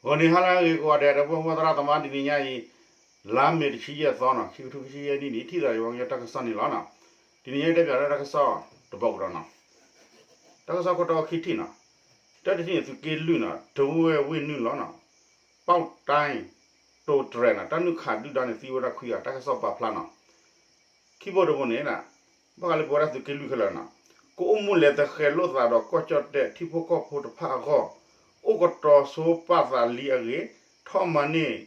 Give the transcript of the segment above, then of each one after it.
ဂီၤနံၤဟါလၢအဂ့ၤကိးဂၤဒဲး ဒီပုၢ်ဝဲၢ်သရၣ်သမါ တနံၤညါအံၤ လါမ့ၤတဆံယဲၢ်သီနီၤ ခံကထိခံဆံယဲၢ်နံၣ်န့ၣ် ထံၣ်သးယဝဲကညီတၢ်ကစီၣ်န့ၣ်လီၤနီၤ. တနံၤညါအံၤတဲပၠးလၢတၢ်ကစီၣ်တဘီကဒီးနီၤ. တၢ်ကစီၣ်ခိၣ်တီခံထံၣ်နီၤ. တၢတထံၣ်န့ၣ် သုးက့လွံၢ်နီၤ ဒဝဲၢ်ဝ့ၢ်နုာ်လီၤနီၤ ပီၣ်တဲတိၤတြဲၤနီၤ တၢ်နုာ်ခးဒုၣ်ဒါန့ၣ် သံဝဲဒၣ်ခွံဂၤ တၢ်ကစီၣ်ပာ်ဖျါနီၤ. ခံဘိတဘိန့ၣ် ဘၣ်ဃးလၢပဝဲဒၣ်သုးက့လွံၢ်ခဲလၢာ်နီၤ ကအိၣ်မူလဲၤသဃဲၤလိာ်သးဒီးကီၢ်ကၠီၣ်တဲၣ်ထံဖိကီၢ်ဖိတဖၣ်အဂီၢ် အိၣ်ကတီၤဆိပာ်သးလံအဂ့ၢ် ထီၣ်မၤန့ၢ်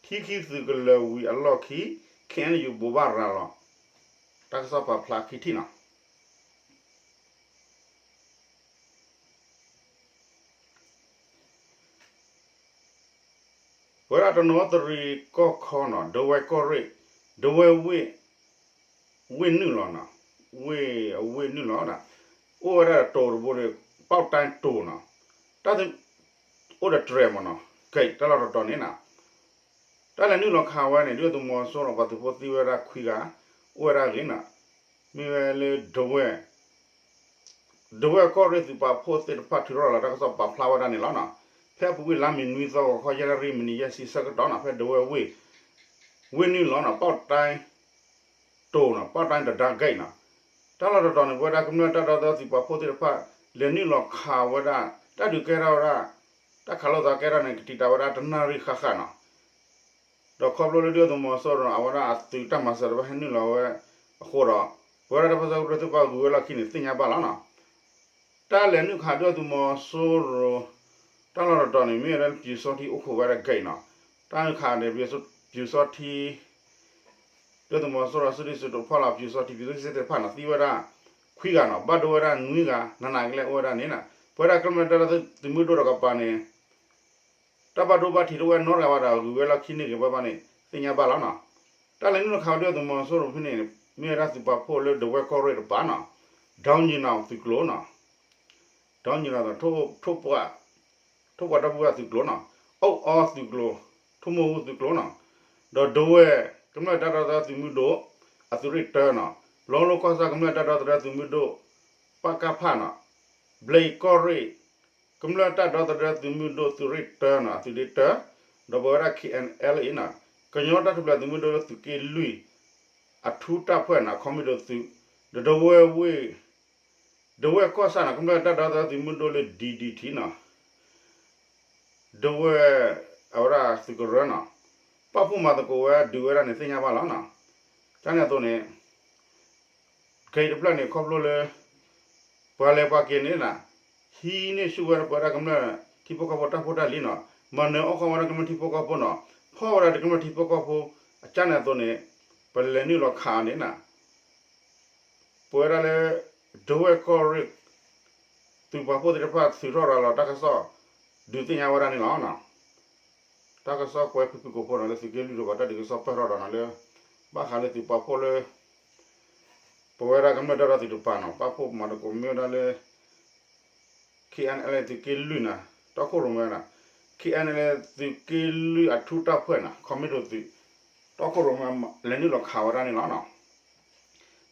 ထံခံသုးကလၢၤဝံၤအလီၢ်ခံ ခ့ၣ်အဲၣ်ယူၣ်ဘိးဘၣ်ရၤလီၤ. တၢ်ကစီၣ်ပာ်ဖျါခံထံၣ်နီၤ. ပဝဲဒၣ်တနီသရံၣ်ကီၢ်ခီနီၤ ဒဝဲၢ်ကီၢ်ရ့ၣ် ဒဝဲၢ်ဝ့ၢ် ဝ့ၢ်နုာ်လီၤနီၤ ဝ့ၢ်အဝ့ၢ်နုာ်လီၤ အိၣ်ဝဲဒၣ်တိၤတဘိန့ၣ် ပီၣ်တဲတိၤနီၤ တၢ် အိၣ်ဒီးတြဲၤမးနီၤ ကဲတၢ်လီၢ်တတီၤန့ၣ်နီၤ တၢ်လဲၤနုာ်လီၤခးဝဲန့ၣ် ဒုၣ်ဒါသုးမီၤစိရိၤပှၤသုးဖိသံဝဲဒၣ်ခွံဂၤ အိၣ်ဝဲဒၣ်အဂ့ၢ်နီၤ မ့ၢ်ဝဲလၢဒဝဲၢ် ဒဝဲၢ်ကီၢ်ရ့ၣ်သုးပာ်ဖှိၣ်သ့ၣ်တဖၣ်ထုးထီၣ်လီၤတၢ်ကစီၣ်ပာ်ဖျါဝဲဒၣ်န့ၣ်လီၤနီၤ. ဖဲအပူၤကွံာ်လါမ့ၤနွံသီဂီၤခီယဲၢ်နၣ်ရံၣ်မံးနံးယဲၢ်ဆံဆၢကတီၢ်နီၤ ဖဲဒဝဲၢ်ဝ့ၢ် ဝ့ၢ်နုာ်လီၤနီၤ ပီၣ်တဲတိၤနီၤ ပီၣ်တဲတဒါဂဲးနီၤ တၢ်လီၢ်တတီၤန့ၣ် ပဝဲဒၣ်ကမျၢၢ်တၢ်ဒီသဒၢသုးပာ်ဖှိၣ်သ့ၣ်တဖၣ် လဲၤနုာ်လီၤခးဝဲဒၣ် တၢ်ဒုးကဲထီၣ်ဝဲဒၣ် တၢ်ခးလိာ်သးကဲထီၣ်န့ၣ် ကတံာ်တာ်ဝဲဒၣ်တနၣ်ရံၣ်ဃၣ်ဃၣ်နီၤ ဒီးခီဖျိလၢဒုၣ်ဒါသုးမီၤစိရိၤ အဝဲဒၣ်အသုးတၢ်မၤစၢၤတဖၣ်ဟဲနုာ်လီၤဝဲအဃိဒီး ပဝဲဒၣ်တၢ်ပၢဆှၢကရၢသ့ၣ်တဖၣ်ဂုၤဝဲလီၢ်ခံန့ၣ် သ့ၣ်ညါဘၣ်လီၤနီၤ. တၢ်လဲၤနုာ်ခးဒုၣ်ဒါသုးမီၤစိရိၤ တၢ်လီၢ်တတီၤန့ၣ် မ့ၢ်ဝဲဒၣ်လၢပျူစောထီးအိၣ်ခိးဝဲဒၣ်ဂဲးနီၤ. တၢ်နုာ်ခးန့ၣ် ပျူစောထီး ဒုၣ်ဒါသုးမီၤစိရိၤအစုဒုၣ်စုတီၤဖီၣ်လီၤ ပျူစောထီး ပျူစောထီးသ့ၣ်တဖၣ်နီၤ သံဝဲဒၣ်ခွံဂၤနီၤ ဘၣ်ဒိဝဲဒၣ်နွံဂၤ နးနးကလဲာ်အိၣ်ဝဲဒၣ်န့ၣ်နီၤ ပဝဲဒၣ်ကမျၢၢ်တၢ်ဒီသဒၢသုးမုၢ်ဒိၣ်တကပၤန့ၣ် တၢ်ဘၣ်ဒိဘၣ်ထံးတအိၣ်ဝဲနီတဂၤဘၣ်ဒီး ဂုၤဝဲလီၢ်ခံန့ၣ်ဂ့ၤဘၣ်ဘၣ်န့ၣ် သ့ၣ်ညါဘၣ်လီၤနီၤ. တၢ်လဲၤနုာ်လီၤခးဝဲဒုၣ်ဒါသုးမီၤစိရိၤဖဲန့ၣ် မ့ၢ်ဝဲဒၣ်သုးပာ်ဖှိၣ်လၢဒဝဲၢ်ကီၢ်ရ့ၣ်တပၤနီၤ ဒီနံၤနီၤသုးကျိၤနီၤ ဒီနံၤနီၤ ထိၣ်ပှၢ် ထိၣ်ပှၢ်ဒီပုၢ်ဝဲၢ်သုးကျိၤနီၤ အိၣ်အီသုးကျိၤ ထိၣ်မိၢ်အူသုးကျိၤနီၤ ဒီးဒဝဲၢ် ကမျၢၢ်တၢ်ဒီသဒၢသုးမုၢ်ဒိၣ် အသုးရ့ၣ်တၢနီၤ လီလိကီၢ်ဆၣ်ကမျၢၢ်တၢ်ဒီသဒၢသုးမုၢ်ဒိၣ် ပကဖနီၤ ဘျဲၣ်ကီၢ်ရ့ၣ် ကမျၢၢ်တၢ်ဒီသဒၢသုးမုၢ်ဒိၣ်သုးရ့ၣ်တၢနီၤ အသုးရ့ၣ်တၢ ဒီးပဝဲဒၣ် ခ့ၣ်အဲၣ်အဲၣ်လ်အ့နီၤ ကညီတၢ်ထူၣ်ဖျဲးသုးမုၢ်ဒိၣ်လၢသုးက့လွံၢ် အထူတၢ်ဖှဲၣ်နီၤ ခီမ့ၢ်ဒိၣ်သုး ဒီးဒဝဲၢ်ဝ့ၢ် ဒဝဲၢ်ကီၢ်ဆၣ်နီၤ ကမျၢၢ်တၢ်ဒီသဒၢသုးမုၢ်ဒိၣ်လၢ ဒံၣ်ဒံၣ်ထံး နီၤ ဒဝဲၢ် အဝဲဒၣ်သုးကရၢနီၤ ပာ်ဖှိၣ်မၤသကိးဝဲဒုးဝဲဒၣ်န့ၣ် သ့ၣ်ညါဘၣ်လီၤနီၤ ကန့ၣ်အသိးန့ၣ် ခဲအံၤတဖျၢၣ်န့ၣ် ခီဖျိလၢ ပှၤလဲၤပှၤက့ၤန့ၣ်နီၤ ဟံးန့ၢ်ဆူၣ်ဝဲဒၣ်ပဝဲဒၣ်ကမျၢၢ်ထံဖိကီၢ်ဖိတၢ်ဖိတၢ်လံၤနီၤ မၤနၢၤအီၣ်ဃီဝဲဒၣ်ကမျၢၢ်ထံဖိကီၢ်ဖိနီၤ ဖီၣ်ဝဲဒၣ်ကမျၢၢ်ထံဖိကီၢ်ဖိ အကန့ၣ်အသိးန့ၣ် ပလဲၤနုာ်လီၤခးအီၤန့ၣ်နီၤ ပဝဲဒၣ်လၢ ဒဝဲၢ်ကီၢ်ရ့ၣ် သုးပာ်ဖှိၣ်သ့ၣ်တဖၣ်ထုးထီၣ်ရၤလီၤတၢ်ကစီၣ် ဒုးသ့ၣ်ညါဝဲဒၣ်န့ၣ်လီၤ. တၢ်ကစီၣ်ကွဲဖုၣ်ဖုၣ်ကိာ်ဖိနီၤ လၢသုးက့လွံၢ်တကပၤတၢ်ဒုးကစီၣ်ပၢၢ်ထီၣ်ဒီးနီၤလၢ ဘၣ်ဃးလၢသုးပာ်ဖှိၣ်လၢ ပဝဲဒၣ်ကမျၢၢ်တၢ်ဒီသဒၢသုးတပၤနီၤ ပာ်ဖှိၣ်မၤသကိးမ့ၢ်ဝဲဒၣ်လၢ ခ့ၣ်အဲၣ်အဲၣ်လ် သုးက့လွံၢ်နီၤ တီခိၣ်ရိၣ်မဲနီၤ ခ့ၣ်အဲၣ်အဲၣ်လ် သုးက့လွံၢ်အထူတၢ်ဖှဲၣ်နီၤ ခီမ့ၢ်ဒိၣ်သုး တီခိၣ်ရိၣ်မဲ လဲၤနုာ်လီၤခးဝဲဒၣ်န့ၣ်လီၤနီၤ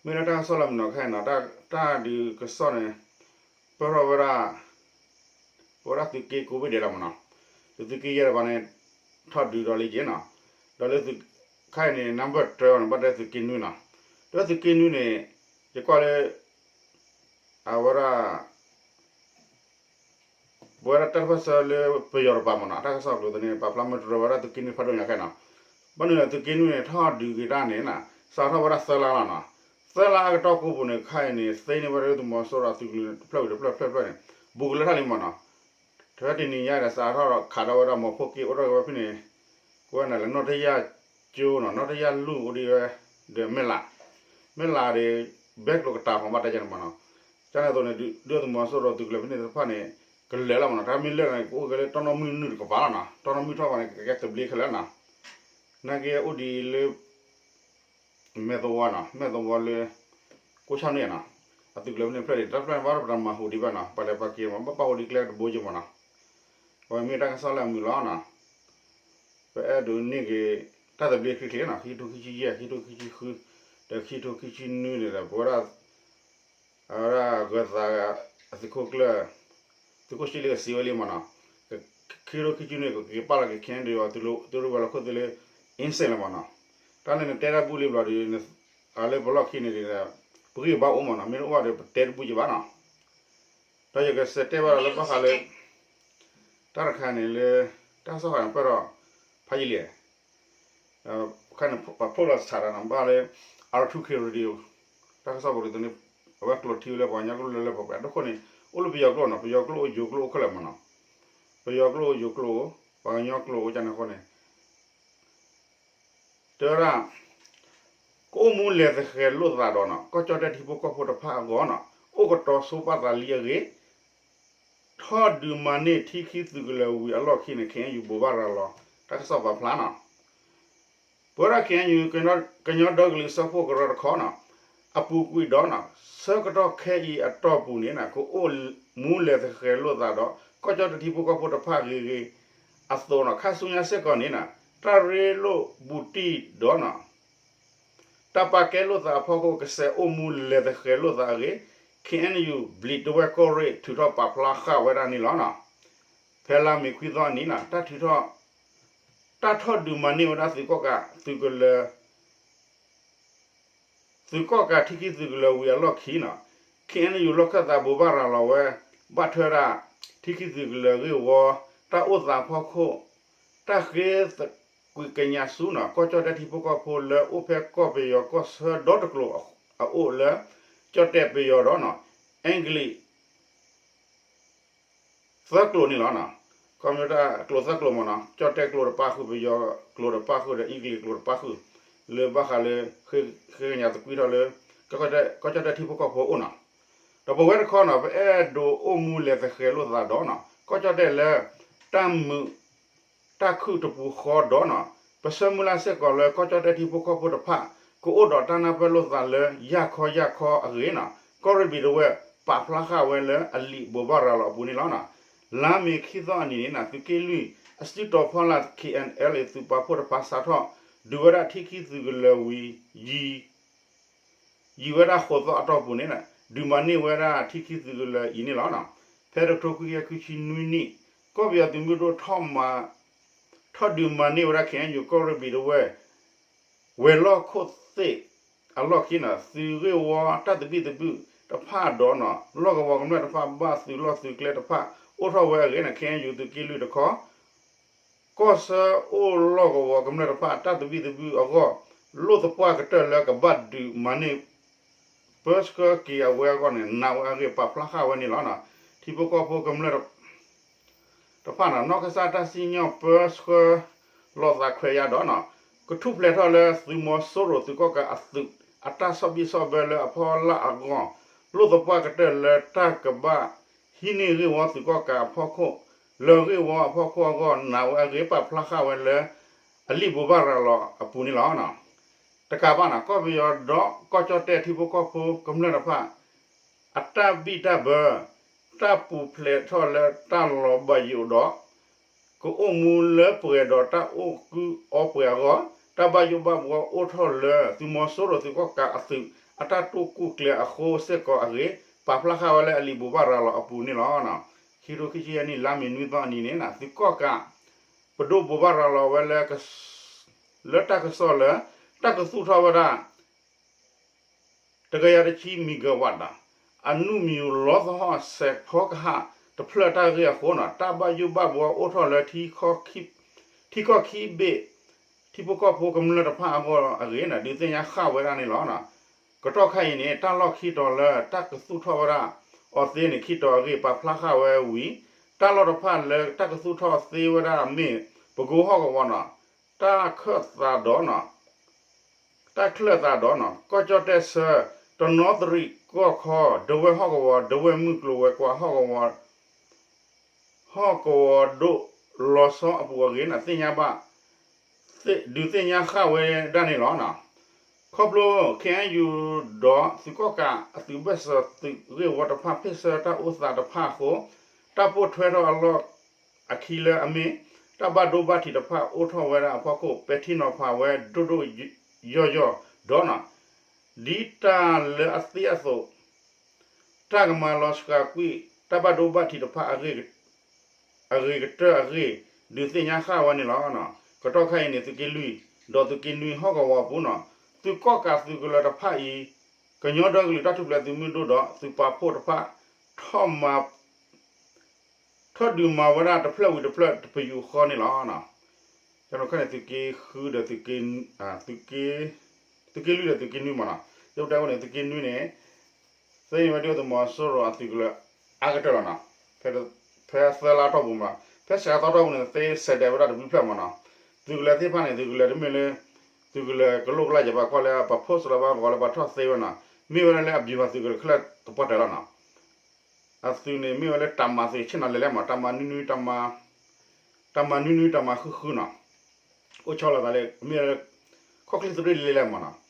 မ့ၢ်လၢတၢ်ကစီၣ်လၢမုၢ်နီၤခဲအံၤနီၤ တၢ်ဒုးကစီၣ်န့ၣ် ပၢၢ်ထီၣ်ဝဲဒၣ် ပဝဲဒၣ်သုးက့ကိးဘ့ၣ်ဒဲးလီၤမ့ၢ်နီၤ လၢသုးက့ယဲၢ်တပၤန့ၣ် ထီၣ်ဒုးဒီးလံက့နီၤ ဒီးလၢသုး ခဲအံၤန့ၣ် number twelve န့ၣ် ဘၣ်တဲသုးက့နွံနီၤ ဒီးသုးက့နွံန့ၣ် ယကွၢ်လၢ အဝဲဒၣ် ပဝဲဒၣ်တၢ်တဖၣ်ဆၢလၢပယီၤတပၤမ့ၢ်နီၤ တၢ်ကစီၣ်အကျိၤသန့ၣ် ပာ်ဖျါမ့ၢ်တရၢၤဝဲဒၣ်သုးက့နွံဖးဒိၣ်ညါခဲနီၤ ဘၣ်မနုၤလဲၣ်သုးက့နွံန့ၣ် ထီၣ်ဒုးက့ၤတၢ်န့ၣ်နီၤ စးထီၣ်ဝဲဒၣ်သၢလါလီၤနီၤ သၢလါအကတီၢ်ကိးပူၤန့ၣ် ခဲအံၤန့ၣ် သ့န့ၢ်ဝဲဒၣ်လၢသုးမီၤစိရိၤအသုးကလၢၤတဖျၢၣ်ဝံၤတဖျၢၣ်တဖျၢၣ်တဖျၢၣ်န့ၣ် ဘူးကလၢာ်ထီၣ်လံမ့ၢ်နီၤ ထဲတနံၤညါဒီးစးထီၣ်ခးဒီးဝဲဒၣ်မီၤဖိက့အိၣ်ထီၣ်က့ၤဝဲဖဲန့ၣ် ကွဲးန့ၣ်လၢနီၣ်တယၢ်ကၠိနီၤ နီၣ်တယၢ်လူၢ်အိၣ်ဒံးဝဲ ဒီးမဲၢ်လး မဲၢ်လးဒီး ဘဲကျိၤကတၢၢ်ဖီၣ်ဘၣ်တၢ်ကန့ၣ်မ့ၢ်နီၤ ကန့ၣ်အသိးန့ၣ် ဒုၣ်ဒါသုးမီၤစိရိၤသုးကလၢၤဖဲန့ၣ်တဖၣ်န့ၣ် ကလၢာ်လီၤမ့ၢ်နီၤ တၢ်မ့ၢ်လၢာ်န့ၣ် ကအိၣ်က့ၤလၢတီနီၣ်မုၢ်နုာ်တကပၤလီၤနီၤ တီနီၣ်မုၢ်ထီၣ်ဘၣ်န့ၣ် ကကဲသဘျ့ခဲလၢာ်နီၤ နာ်က့အိၣ်ဒံးလၢ မဲၢ်သဝီနီၤ မဲၢ်သဝီလၢ ကိးဆၣ်န့ၣ်နီၤ အသုးကလၢၤဖဲန့ၣ်ဖျၢၣ်န့ၣ် တၢ်ဖျၢၣ်န့ၣ်ဘၣ်ဒီးပတၢ်မၤဟူးဒံးဘၣ်နီၤ ပှၤလဲၤပှၤက့ၤမ့ၢ် ဘၣ်ပာ်ဟူးဒံးကျဲတဘိယ့ၢ်မ့ၢ်နီၤ အဝဲမ့ၢ်တၢ်ကစီၣ်လၢအမုာ်လီၤနီၤ ပအဲၣ်ဒိးန့ၢ်က့ၤ တၢ်သဘျ့ချ့ချ့နီၤ ခံကထိခံဆံယဲၢ် ခံကထိခံဆံဃု ဒီးခံကထိခံဆံနွံန့ၣ်ဒီး ပဝဲဒၣ် အဝဲဒၣ်ဂၢၤသး အသုးခိၣ်ကျၢၢ် သုးခိၣ်စံလ့ကစံးဝဲလံမ့ၢ်နီၤ က ခံကထိခံဆံနွံ ကက့ၤပာ်လီၤက့ၤ ခဲအံၤဒီး သုးရ့ၣ်ဝဲၤလီၢ်ခိၣ်သ့ၣ်လၢ အ့စ့ၣ်လီၤမ့ၢ်နီၤ. တၢ်လၢနတဲတၢ်ဘူၣ်လံဘျီဒီး လၢပလီၢ်ခံန့ၣ်ဒီး ပဂံၢ်ဘါအိၣ်မ့ၢ်နီၤ, မ့ၢ်တအိၣ်ဒီးပတဲတဘူၣ်ယံၤဘၣ်နီၤ. ဒီးယကစံးတဲဘၣ်ဒီးလၢဘၣ်ဃးလၢ တၢ်တခါန့ၣ်လၢ တၢ်ကစီၣ်ဃၢၤန့ၣ်ပၢၢ်ဒီး ဖးယံာ်လံ ခါန့ၣ် ပှၤဖီၣ်လီၤစးတၢ်နီၤ ဘၣ်လၢ R two K Radio တၢ်ကစီၣ်ပူၤဒ်သိးန့ၣ် အဝဲကျိးထံဝဲလၢပှၤကညီကျိာ်လၢလၢပှဲၤပှဲၤအဒိၣ်ခိၣ်န့ၣ် အိၣ်လၢပယီၤကျိာ်နီၤ, ပယီၤကျိာ်အိၣ်ယိၤကျိာ်အိၣ်ခဲလၢာ်မ့ၢ်နီၤ, ပယီၤကျိာ်အိၣ်ယိၤကျိာ်အိၣ် ပှၤကညီကျိာ်အိၣ်ကန့ၣ်အဃိန့ၣ် တဲဝဲဒၣ် ကအိၣ်မူလဲၤသဃဲၤလိာ်သးဒီးနီၤ ကီၢ်ကၠီၣ်တဲၣ်ထံဖိကီၢ်ဖိတဖၣ်အဂီၢ်နီၤ အိၣ်ကတီၤဆိပာ်သးလံအဂ့ၢ် ထီၣ်ဒုးမၤန့ၢ်ထံခံသုးကလၢၤဝံၤအလီၢ်ခံန့ၣ် ခဲအံၤယဘိးဘၣ်ရၤလီၤ တၢ်ကစီၣ်ပာ်ဖျါနီၤ. ပဝဲဒၣ် ခဲအံၤ ကညီဒီကလုာ်စၢဖှိၣ်ကရၢတခီနီၤ အပူၤကွံာ်ဒီးနီၤ ဆၢကတီၢ်ခဲအံၤအတီၢ်ပူၤန့ၣ် ကအိၣ်မူလဲၤသဃဲၤလိာ်သးဒီး ကီၢ်ကၠီၣ်တဲၣ်ထံဖိကီၢ်ဖိတဖၣ်ဂ့ၤဂ့ၤအသိးနီၤ ခါဆူညါစ့ၢ်ကီးန့ၣ် တၢ်ရ့လိာ်ဘူးတံၢ်ဒီးနီၤ တၢ်ပာ်ကဲလိာ်သးအဖီခိၣ် ကစဲးအိၣ်မူလဲၤသဃဲၤလိာ်သးအဂ့ၢ် ခဲအံၤ ဘျံးတဝဲၢ်ကီၢ်ရ့ၣ် ထုးထီၣ်ပာ်ဖျါဃာ်ဝဲဒၣ်န့ၣ်လီၤ. ဖဲလါမ့ၤခွံသီအနံၤနီၤ တၢ်ထုးထီၣ် တၢ်ထီၣ်ဒုးမၤန့ၢ်ဝဲဒၣ်သုးကီၣ်ကး သုးကလၢၤ သုးကီၣ်ကးထံခံသုးကလၢၤဝံၤအလီၢ်ခံနီၤ ခဲအံၤ လီၢ်ခၢၣ်သးဘိးဘၣ်ရၤလီၤဝဲ ဘၣ်ထွဲဒၣ် ထံခံသုးကလၢၤဂ့ၢ်ဝီ တၢ်အိၣ်သးဖီခိၣ် တၢ်ဃ့သကွံာ်ကညးဆူနီၤ ကီၢ်ကၠီၣ်တဲၣ်ထံဖိကီၢ်ဖိလၢအိၣ်ဖဲကီၢ်ပယီၤကီၢ်ဆၢဒီတကျိၤအအိၣ်လၢ ကၠီၣ်တဲၣ်ပယီၤဒီးနီၤ အဲကလံး သၢကျိာ်န့ၣ်လီၤ. ခီဖျိတၢ်ကျိာ်သၢကျိာ်မ့ၢ်နီၤ ကၠီၣ်တဲၣ်ကျိာ်တပၣ်ဃုာ် ပယီၤကျိာ်တပၣ်ဃုာ်ဒီး အဲကလံးကျိာ်တပၣ်ဃုာ် လၢဘၣ်ဃးလၢ ဃ့ကညးသကွံာ်ထီၣ်လၢ ကီၢ်ကၠီၣ်တဲၣ်ထံဖိကီၢ်ဖိအအိၣ်နီၤ. ဒီးပဝဲတခီနီၤ ပအဲၣ်ဒိးအိၣ်မူလဲၤသဃဲၤလိာ်သးဒီးနီၤ ကီၢ်ကၠီၣ်တဲၣ်လၢ တၢ်မုာ် တၢ်ခုၣ်တပူၤဃီဒီးနီၤ ပဆၢမုၢ်လၢ်စ့ၢ်ကီးလၢကီၢ်ကၠီၣ်တဲၣ်ထံဖိကီၢ်ဖိတဖၣ် ကအိၣ်ဒီးတၢ်နၢ်ပၢၢ်လိာ်သးလၢယၢ်ခီယၢ်ခီအဂ့ၢ်နီၤ ကီၢ်ရ့ၣ်ဘျံးတဝဲၢ် ပာ်ဖျါဃာ်ဝဲလၢအလံာ်ဘိးဘၣ်ရၤလီၤအပူၤန့ၣ်လီၤ. လါမ့ၤခံသီအနံၤန့ၣ် သုးက့လွံၢ် အစုတီၤဖီလာ် K N L A သုးပာ်ဖှိၣ်တဖၣ်စးထီၣ် ဒုးဝဲဒၣ်ထံခံသုးကလၢၤဝံၤ ယံာ် ယံာ်ဝဲဒၣ်ဃိးသီအတီၢ်ပူၤန့ၣ် ဒုးမၤန့ၢ်ဝဲဒၣ်ထံခံသုးကလၢၤအံၤန့ၣ်လီၤ. ဖဲတကထိခွံကယၤခွံဆံနွံနံၣ် ကီၢ်ပယီၤသုးမုၢ်ဒိၣ် ထီၣ်ဒုးမၤန့ၢ်ဝဲဒၣ် ခဲအံၤ ကီၢ်ရ့ၣ်ဘျံးတဝဲၢ် ဝဲၤလီၢ်ခိၣ်သ့ၣ်အလီၢ်ခံန့ၣ် သုးဂ့ၢ်ဝီတၢ်သဘံၣ်သဘုၣ်တဖၣ်ဒီးနီၤ လီၢ်ကဝီၤကမျၢၢ်တဖၣ် ဘၣ်သုးလီၢ်သုးကျဲတဖၣ် အိၣ်ထီၣ်ဝဲအဂ့ၢ်န့ၣ် ခဲအံၤ သုးက့လွံၢ်တခီ ကီၢ်ဆၢအိၣ်လီၢ်ကဝီၤကမျၢၢ်တဖၣ် တၢ်သဘံၣ်သဘုၣ်အဂီၢ် လိၣ်သပှၢ်ကတၢၢ်လၢကဘၣ်ဒုးမၤန့ၢ် ပၢဆှၢက့ၤအဝဲအဂီၢ်န့ၣ် နာ်ဝဲအဂ့ၢ် ပာ်ဖျါဃာ်ဝဲန့ၣ်လီၤ. ထံဖိကီၢ်ဖိကမျၢၢ် တဖၣ်န့ၣ် နီၢ်ကစၢ်တၢ်စံၣ်ညီၣ်ပၢဆှၢလိာ်သးခွဲးယာ်ဒီးနီၤ ကထူၣ်ဖျဲးထီၣ်လၢသုးမီၤစိရိၤသုးကီၣ်ကးအသုး အတၢ်ဆီၣ်ဘံၣ်ဆီၣ်ဘၢလၢအဖီလာ်အဂီၢ် လိၣ်သပှၢ်ကတၢၢ်လၢတၢ်ကဘၣ်ဟံးန့ၢ်ဂ့ၢ်ဝီသုးကီၣ်ကးအဖီခိၣ် လၢဂ့ၢ်ဝီအဖီခိၣ်အဂီၢ် နာ်ဝဲအဂ့ၢ် ပာ်ဖျါဃာ်ဝဲလၢ အလံာ်ဘိးဘၣ်ရၤလီၤအပူၤန့ၣ်လီၤ. တကးဘၣ်န့ၣ် ကီၢ်ပယီၤဒီးကီၢ်ကၠီၣ်တဲၣ်ထံဖိကီၢ်ဖိကမျၢၢ်တဖၣ် အတၢ်ဘံၣ်တၢ်ဘၢ တၢ်ပူၤဖျဲးထီၣ်လၢတၢ်လီၤဘၣ်ယိၣ်ဒီး ကအိၣ်မူလၢပှဲၤဒီးတၢ်အိၣ်ကုၢ်အီပှဲၤအဂီၢ် တၢ်ဘၣ်ယိၣ်ဘၣ်ဘှီအိၣ်ထီၣ်လၢသုးမီၤစိရိၤသုးကီၣ်ကးအသုး အတၢ်တိာ်ကူၣ်ကျဲၤအဃိစ့ၢ်ကီးအဂ့ၢ် ပာ်ဖျါဃာ်ဝဲလၢအလံာ်ဘိးဘၣ်ရၤလီၤအပူၤန့ၣ်လီၤ. ခံကထိခံဆံယဲၢ်နံၣ် လါမ့ၤနွံသီအနံၤန့ၣ် သုးကီၣ်ကး ပဒိၣ်ဘိးဘၣ်ရၤလီၤဝဲလၢ လၢတၢ်ကစီၣ်လၢ တၢ်ကသူၣ်ထီၣ်ဝဲဒၣ် တကယၤတဆံ megawatt ဒီး အနူမံၤလီသဟီၣ်စဲးဖီကဟၣ်တဖျၢၣ်တၢ်ဂ့ၢ်အဃိန့ၣ် တၢ်ဘၣ်ယိၣ်ဘၣ်ဘှီအိၣ်ထီၣ်လၢ ထံကီၢ်ခံဘ့ၣ် ထံဖိကီၢ်ဖိကမျၢၢ်တဖၣ်အဂီၢ်အဂ့ၢ်န့ၣ် ဒုးသ့ၣ်ညါဃာ်ဝဲဒၣ်န့ၣ်လီၤ. ကတီၢ်ခါအံၤန့ၣ် တၢ်လီၢ်ခံတီၤလၢတၢ်ကသူၣ်ထီၣ်ဝဲဒၣ်အီၤသ့န့ၣ် ခံတီၤအဂ့ၢ် ပာ်ဖျါဃာ်ဝဲဝံၤ တၢ်လီၢ်တဖၣ်လၢတၢ်ကသူၣ်ထီၣ်သ့ဝဲဒၣ်မ့ၢ် ပကိဟီၣ်ကဝီၤန့ၣ် တၢ်ခၢၣ်သးဒီးန့ၣ် တၢ်ချၢၣ်သးဒီးန့ၣ် ကီၢ်ကၠီၣ်တဲၣ်ဆၢ တနီသရံၣ်ကီၢ်ခီ ဒဝဲၢ်ဟီၣ်ကဝီၤ ဒဝဲၢ်မုၢ်ကျိၤဝဲၤကွာ်ဟီၣ်ကဝီၤ ဟီၣ်ကဝီၤဒိၣ်လီၤဆီအပူၤအဂ့ၢ်န့ၣ် သ့ၣ်ညါဘၣ် ဒုးသ့ၣ်ညါဃာ်ဝဲဒၣ်န့ၣ်လီၤ. ခီဖျိ ခ့ၣ်အဲၣ်ယူၣ် ဒီးသုးကီၣ်ကးအသုးဘၢၣ်စၢၤသုးဂ့ၢ်ဝီတဖၣ် ဖ့ၣ်ဆၢတၢ်အိၣ်သးတဖၣ်အဃိ တၢ်ပိာ်ထွဲထီၣ်အလီၢ်အခံလၢအမ့ၢ် တၢ်ဘၣ်ဒိဘၣ်ထံးတဖၣ်အိၣ်ထီၣ်ဝဲဒၣ်အဖီခိၣ် ပဲာ်ထံနီၤဖးဝဲဒိၣ်ဒိၣ်ယိာ်ယိာ်ဒီးန့ၣ် ဒ်တၢ်လၢအသ့အသိး တၢ်ကမၤလီၤစှၤကွံာ် တၢ်ဘၣ်ဒိဘၣ်ထံးတဖၣ်အဂ့ၢ် အဂ့ၤကတၢၢ်အဂ့ၢ် ဒုးသ့ၣ်ညါဃာ်ဝဲန့ၣ်လီၤ. ကတီၢ်ခါအံၤန့ၣ် သုးက့လွံၢ် ဒီးသုးက့နွံဟီၣ်ကဝီၤအပူၤနီၤ သုးကီၣ်ကးသုးကလၢၤတဖၣ်အံၤ ကညီဒီကလုာ်တၢ်ထူၣ်ဖျဲးသုးမုၢ်ဒိၣ်ဒီး သုးပာ်ဖှိၣ်တဖၣ် ထီၣ်မၤ ထီၣ်ဒုးမၤဝဲဒၣ်တဖျၢၣ်ဝံၤတဖျၢၣ် တပယူာ်ဃီန့ၣ်လီၤ. ကန့ၣ် သုးက့ဃုဒီး သုးက့လွံၢ်ဒီးသုးက့နွံမ့ၢ်နီၤ ဒ်ပတဲဝဲန့ၣ် သုးက့နွံန့ၣ် သ့ၣ်ညါဝဲဒၣ်သုးမီၤစိရိၤအသုးကလၢၤအါကတၢၢ်လီၤနီၤ ဖဲသၢလါတီၢ်ပူၤမ့ၢ် ဖဲစှၤသီတီၢ်ပူၤန့ၣ် သ့စဲးဒဲးဝဲဒၣ်တဘျုးဖျၢၣ်မ့ၢ်နီၤ သုးကလၢၤသ့ၣ်တဖၣ်န့ၣ် သုးကလၢၤတမ့ၢ်လၢ သုးကလၢၤကလိၣ်ကလၢ်ယပာ်ကွၢ်လၢပာ်ဖှိၣ်စလီၤဘၣ်ဂီၤလၢပာ်ထီၣ်သ့ဝဲနီၤ မ့ၢ်ဝဲဒၣ်လၢအဘံၤမၤသုးကလၢၤခဲလၢာ်သပှၢ်တၢၢ်လီၤနီၤ အသုးန့ၣ်မ့ၢ်ဝဲလၢတၢ်မၤသုးဆ့ၣ်နီၤလဲၤလဲၣ်မ့ၢ် တၢ်မၤနွံနွံ တၢ်မၤနွံနွံတၢ်မၤဃုဃုနီၤ အိၣ်ဆီလီၤသးလၢ မ့ၢ်ဝဲလၢ ခီၣ်ချ့သုးရ့ၣ်လဲၤလဲၣ်မ့ၢ်နီၤ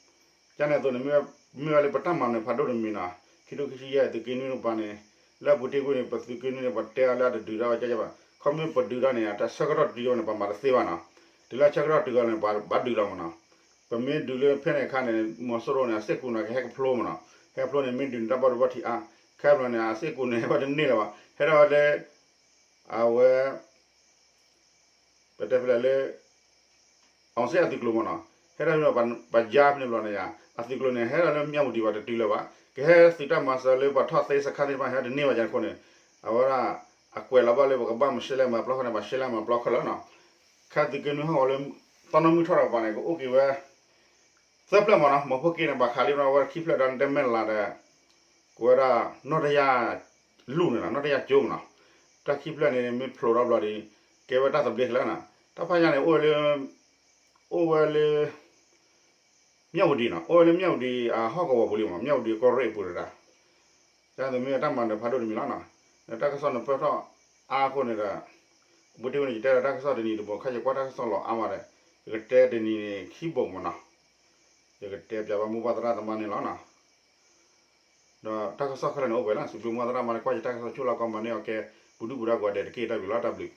ကန့ၣ်အသိးန့ၣ် မ့ၢ်ဝဲလၢပတၢ်မၤနၢၤဖးဒိၣ်တမံၤနီၤ ခံထိခံဆံယဲၢ်သုးက့နွံတပၤန့ၣ် လၢအပူၤတ့ၢ်ကွံာ်န့ၣ် ပသုးက့နွံန့ၣ် ပတဲအီၤလၢအတဒုးတၢ်ဝဲကဲကဲဘၣ် ခီမ့ၢ်ပဒုးတၢ်န့ၣ် တၢ်ဆၢကတီၢ်တုၤဝဲန့ၣ် ပမၤတသ့ဘၣ်နီၤ တုၤလၢဆၢကတီၢ်တုၤအီၤန့ၣ် ပဘၣ်ဒုးလီၤမ့ၢ်နီၤ ပမ့ၢ်ဒုးလၢဖဲန့ၣ်အခါန့ၣ် မီၤစိရိၤန့ၣ် အစ့ၢ်ကီးန့ၣ် ကဟဲကဖျိမ့ၢ်နီၤ ဟဲကဖျိန့ၣ် မ့ၢ်ဒုးန့ၣ် တၢ်ဘၣ်ဒိဘၣ်ထံးအါ ခဲကဖျိန့ၣ် အစ့ၢ်ကီးန့ၣ် ဟဲဘၣ်တန့ၢ်လၢၤဘၣ် ဟဲထီၣ်ဝဲလၢ အဝဲ ပတဲဖဲလဲၣ်လၢ အီစ့ၣ်အသုးကျိၤမ့ၢ်နီၤ ဟဲထီၣ်လၢပယါဖဲန့ၣ်ဘျီန့ၣ်ယါ အသုးကျိၤန့ၣ် ဟဲထီၣ်လၢမၠၣ်ဝတံၤဘၣ်တတုၤလၢၤဘၣ် ကဟဲသုးတၢ်မၤစၢၤလၢပှၤထီၣ်သ့စခါသ့ၣ်တဖၣ် ဟဲတန့ၢ်ဘၣ်ယါအဃိန့ၣ် အဝဲဒၣ် အကွဲးလီၤဘၣ်လၢပကဘၣ်မၤရှဲလဲၣ်မၤပျီဃီန့ၣ် ဘၣ်ရှဲလဲၣ်မၤပျီဃီလၢၤနီၤ ခဲသုးက့နွံဟီၣ်ကဝီၤလၢ သီနီၣ်မုၢ်ထီၣ်တကပၤန့ၣ် ကအိၣ်က့ၤဝဲ သၢဖျၢၣ်မ့ၢ်နီၤ မီၤဖိက့န့ၣ် ဘၣ်ခးလံဘျီဝဲခံဖျၢၣ်ဒီးတဲမဲာ်လးဒီး ကဝဲဒၣ် နီၣ်တယၢ်လူၢ်န့ၣ်နီၤ နီၣ်တယၢ်ကၠိမ့ၢ်နီၤ တၢ်ခံဖျၢၣ်န့ၣ် မ့ၢ်ဖျိးထီၣ်ဘျီဒီး ကဲဝဲတၢ်သဘျ့ခဲလၢာ်နီၤ တၢ်ဖးညါန့ၣ် အိၣ်ဝဲလၢ အိၣ်ဝဲလၢ မၠၣ်ဝတံၤနီၤ အိၣ်ဝဲလၢမၠၣ်ဝတံၤအဟီၣ်ကဝီၤပူၤလံမ့ၢ် မၠၣ်ဝတံၤကီၢ်ရ့ၣ်အပူၤတဒၣ် တၢ်သ့ၣ်မ့ၢ်တၢ်မၤနၢၤဖးဒိၣ်တမံၤလီၤနီၤ ဒီးတၢ်ကစီၣ်န့ၣ်ပၢၢ်ထီၣ်အါအဃိန့ၣ်ဒီး ပူၤတ့ၢ်ဝဲန့ၣ် ယတဲဒီးတၢ်ကစီၣ်တနံၤတဘိ ခါယကွၢ်တၢ်ကစီၣ်လီၤအါမးဒီး ယကတဲတနံၤန့ၣ်ခံဘိမ့ၢ်နီၤ ယကတဲပၠးဘၣ်မိၢ်ပၢ်သရၣ်သမါန့ၣ်လီၤနီၤ ဒီးတၢ်ကစီၣ်ခဲလၢာ်န့ၣ်အိၣ်ဝဲလီၤ စံးဘျုးမိၢ်ပၢ်သရၣ်သမါလၢကွၢ်ယတၢ်ကစီၣ်ဆိၣ်လီၤကီမၤန့ၢ်အီၤကဲ ပူၤဒုၣ်ပူၤဒါကိးဂၤဒဲးတက့ၢ် တၢ်ဘျုးလီၤ တၢ်ဘျုး